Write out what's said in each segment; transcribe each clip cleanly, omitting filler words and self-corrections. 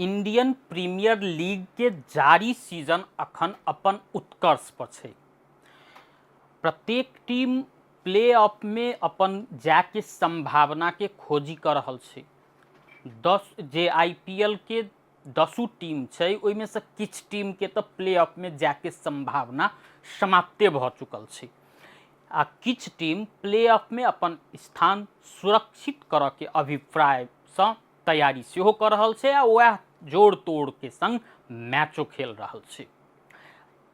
Indian premiere league के जारी season अखन अपन उत्कर्ष पर छै। प्रत्येक टीम प्ले ऑफ में अपन जायके संभावना के खोजी कर रहल छै। दस जे आईपीएल के दसो टीम छै ओहिमे से किछु टीम के तऽ प्ले ऑफ में जायके संभावना समाप्ते भऽ चुकल छै आ किछु टीम प्ले ऑफ में अपन स्थान सुरक्षित करऽ के अभिप्रायसँ तैयारी सेहो कऽ रहल छै आ वएह जोड़ तोड़ के संग मैचो खेल रहल छै।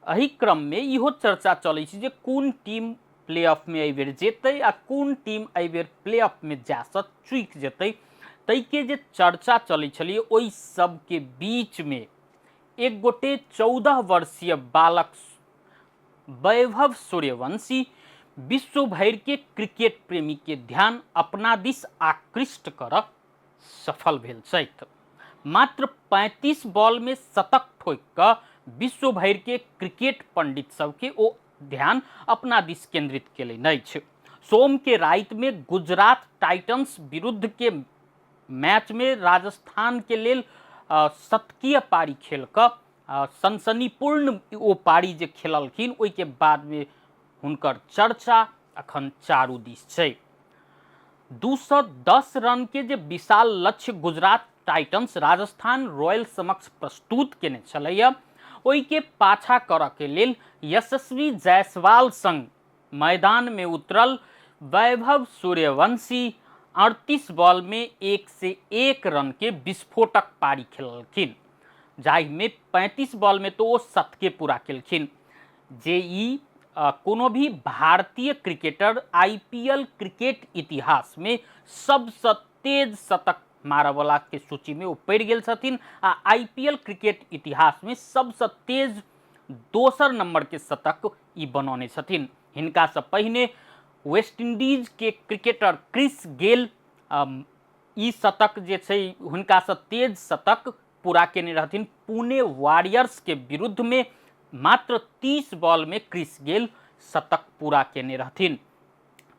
एहि क्रममे इहो चर्चा चलै छै जे कोन टीम प्ले ऑफमे एहिबेर जेतै आ कोन टीम एहिबेर प्ले ऑफमे जायसँ चूकि जेतै, ताहिके जे चर्चा चलै छलै ओहि सबके बीचमे एक गोटे 14 वर्षीय बालक वैभव सूर्यवंशी विश्व भरिके क्रिकेट प्रेमीके ध्यान अपना दिस आकृष्ट करऽ सफल भेल छथि। मात्र 35 बॉलमे शतक ठोकि कऽ विश्व भरिके क्रिकेट पंडित सबके ओ ध्यान अपना दिस केंद्रित केलनि अछि। सोम के रातिमे गुजरात टाइटंस विरुद्ध के मैचमे राजस्थान के लेल शतकीय पारी खेल कऽ सनसनीपूर्ण ओ पारी जे खेललखिन ओहिके बादमे हुनकर चर्चा अखन चारू दिस छै। 210 रन के जे विशाल लक्ष्य गुजरात टाइटंस राजस्थान रॉयल समक्ष प्रस्तुत केने छलैया ओहिके पाछा करऽ के लेल यशस्वी जायसवाल संग मैदान में उतरल वैभव सूर्यवंशी 38 बॉल में 1 से 1 रन के विस्फोटक पारी खेललखिन, जाहिमे 35 बॉल में तो ओ शतके पूरा केलखिन, जे ई कोनो भी भारतीय क्रिकेटर आईपीएल क्रिकेट इतिहास में सबसँ तेज शतक मारऽवला के सूची में ओ पड़ि गेल छथिन आ आईपीएल क्रिकेट इतिहास में सबसँ तेज दोसर नंबर के शतक ई बनौने छथिन। हिनकासँ पहिने वेस्ट इंडीज के क्रिकेटर क्रिस गेल ई शतक जे छै हुनकासँ तेज शतक पूरा केने रहथिन। पुणे वॉरियर्स के विरुद्ध में मात्र 30 बॉल में क्रिस गेल शतक पूरा केने रहथिन।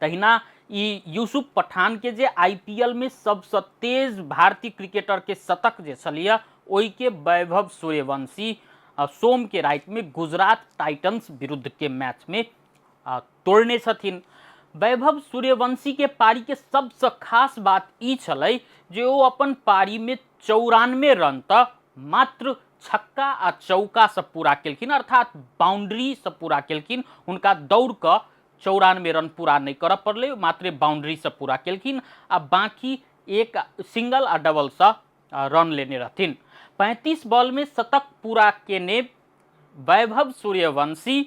तहिना ई यूसुफ पठान के जे आईपीएल में सबसँ तेज भारतीय क्रिकेटर के शतक जे छलैया ओहिके वैभव सूर्यवंशी सोम के राति में गुजरात टाइटंस विरुद्ध के मैच में तोड़ने छथिन। वैभव सूर्यवंशी के पारी के सबसँ खास बात ई छलै जे ओ अपन पारी में 94 रन तऽ मात्र छक्का आ चौका से पूरा केलखिन, अर्थात बाउंड्री से पूरा केलखिन। हुनका दौड़ कऽ 94 रन पूरा नहि करऽ पड़लै, मात्र बाउंड्री से पूरा केलखिन आ बाकी एक सिंगल आ डबल से रन लेने रहथिन। 35 बॉल में शतक पूरा केने वैभव सूर्यवंशी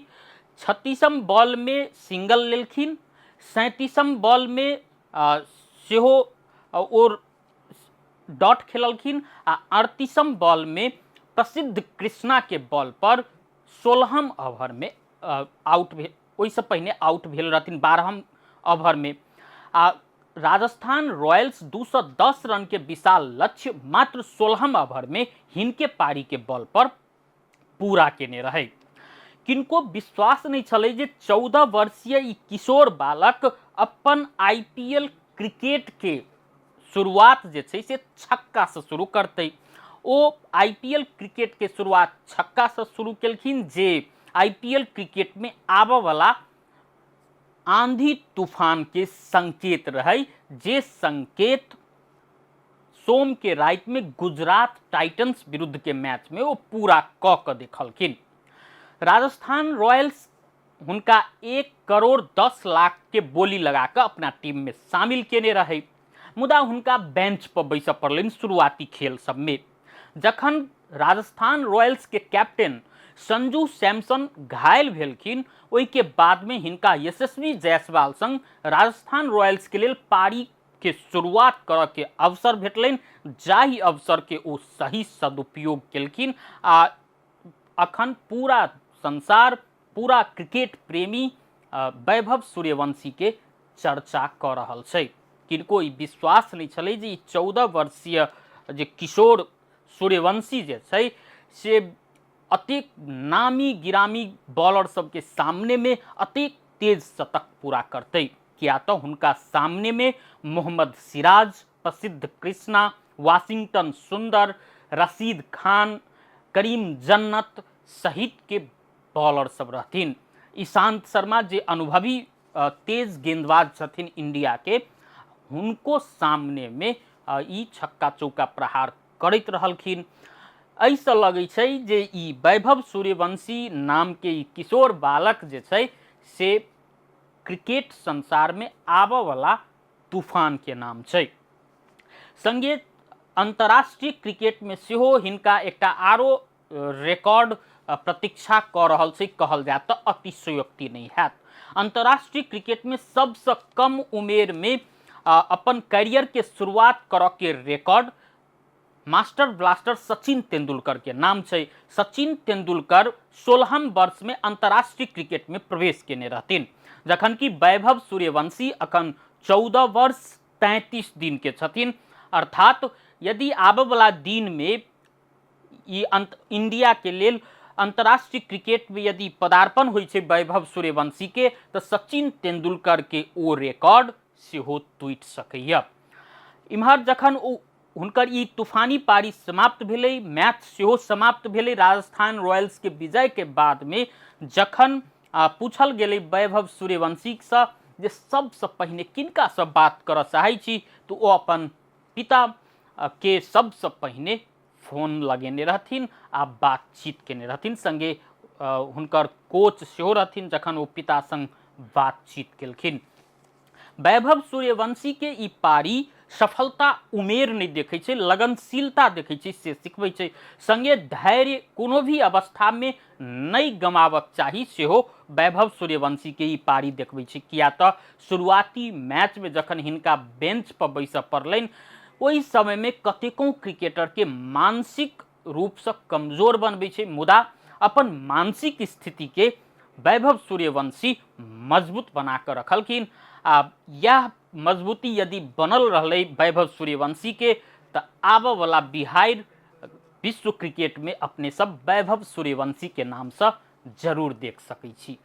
36 बॉल में सिंगल लेलखिन, 37 बॉल में सेहो ओ डॉट खेललखिन आ 38 बॉल में प्रसिद्ध कृष्णा के बॉल पर 16 ओवर में आउट भेल, ओहिसँ पहिने आउट भेल रहथिन 12 ओवर में। आ राजस्थान रॉयल्स 210 रन के विशाल लक्ष्य मात्र 16 ओवर में हिनके पारी के बॉल पर पूरा केने रहे। किनको विश्वास नहीं छलै जे 14 वर्षीय ई किशोर बालक अपन आईपीएल क्रिकेट के शुरुआत जे छै से छक्का से शुरू करतै। ओ आईपीएल क्रिकेट के शुरुआत छक्का से शुरू केलखिन, जे आईपीएल क्रिकेट में आबऽ वाला आंधी तूफान के संकेत रहे, जे संकेत सोम के राति में गुजरात टाइटंस विरुद्ध के मैच में ओ पूरा कऽ के देखलखिन। राजस्थान रॉयल्स हुनका 1 करोड़ 10 लाख के बोली लगा कऽ अपना टीम में शामिल केने रहे, मुदा हुनका बेंच पर बैसऽ पड़लनि शुरुआती खेल सब में। जखन राजस्थान रॉयल्स के कैप्टन संजू सैमसन घायल भेलखिन, ओहिके बाद में हिनका यशस्वी जायसवाल संग राजस्थान रॉयल्स के लेल पारी के शुरुआत करऽ के अवसर भेटलनि, जाहि अवसर के ओ सही सदुपयोग केलखिन आ अखन पूरा संसार, पूरा क्रिकेट प्रेमी वैभव सूर्यवंशी के चर्चा कऽ रहल छै। किनको ई विश्वास नहि छलै जे ई 14 वर्षीय जे किशोर सूर्यवंशी जे छै से अतेक नामी गिरामी बॉलर सबके सामने में अतेक तेज शतक पूरा करतै, किया तऽ हुनका सामने में मोहम्मद सिराज, प्रसिद्ध कृष्णा, वाशिंगटन सुंदर, रशीद खान, करीम जन्नत सहितके बॉलर सब रहथिन। ईशांत शर्मा जे अनुभवी तेज गेंदबाज छथिन इंडियाके, हुनको सामनेमे ई छक्का चौका प्रहार करैत रहलखिन। एहिसँ लगै छै जे ई वैभव सूर्यवंशी नामके ई किशोर बालक जे छै से क्रिकेट संसारमे आबऽवला तूफानके नाम छै। सङ्गे अन्तर्राष्ट्रीय क्रिकेटमे सेहो हिनका एकटा आरो रिकॉर्ड प्रतीक्षा कऽ रहल छै, कहल जाय तऽ अतिशयोक्ति नहि हैत। अन्तर्राष्ट्रीय क्रिकेटमे सबसँ कम उमेरमे अपन कैरियरके शुरुआत करऽके record master blaster Sachin Tendulkar के नाम छै। सचिन तेंदुलकर 16 वर्ष में अंतर्राष्ट्रीय क्रिकेट में प्रवेश केने रहथिन, जखन कि वैभव सूर्यवंशी अखन 14 वर्ष 33 दिन के छथिन। अर्थात यदि आबयवला दिन में ई अंत इंडिया के लेल अंतर्राष्ट्रीय क्रिकेट में यदि पदार्पण होइ छै वैभव सूर्यवंशी के, तऽ सचिन तेंदुलकर के ओ रिकॉर्ड सेहो टूटि सकैए। इम्हर जखन ओ हुनकर ई तूफानी पारी समाप्त भेलै, मैच सेहो समाप्त भेलै राजस्थान रॉयल्सके विजयके बादमे, जखन पूछल गेलै वैभव सूर्यवंशीसँ जे सबसँ पहिने किनकासँ बात करऽ चाहै छी, तऽ ओ अपन पिता के सबसँ पहिने फोन लगेने रहथिन आ बातचीत केने रहथिन। संगे हुनकर कोच सेहो रहथिन जखन ओ पिता संग बातचीत केलखिन। वैभव सूर्यवंशी के ई पारी सफलता उमेर नहि देखै छै, लगनशीलता देखै छै, से सिखबै छै। संगे धैर्य कोनो भी अवस्थामे नहि गमाबक चाही, सेहो वैभव सूर्यवंशी के ई पारी देखबै छै। किया तऽ शुरुआती मैचमे जखन हिनका बेंच पर बैसऽ पड़लनि, ओहि समयमे कतेको क्रिकेटरके मानसिक रूपसँ कमजोर बनबै छै, मुदा अपन मानसिक स्थितिके वैभव सूर्यवंशी मजबूत बना कऽ रखलखिन। आ इएह मजबूती यदि बनल रहलै वैभव सूर्यवंशीके, तऽ आबऽवला बिहार विश्व क्रिकेटमे अपने सब वैभव सूर्यवंशीके नामसँ जरूर देख सकै छी।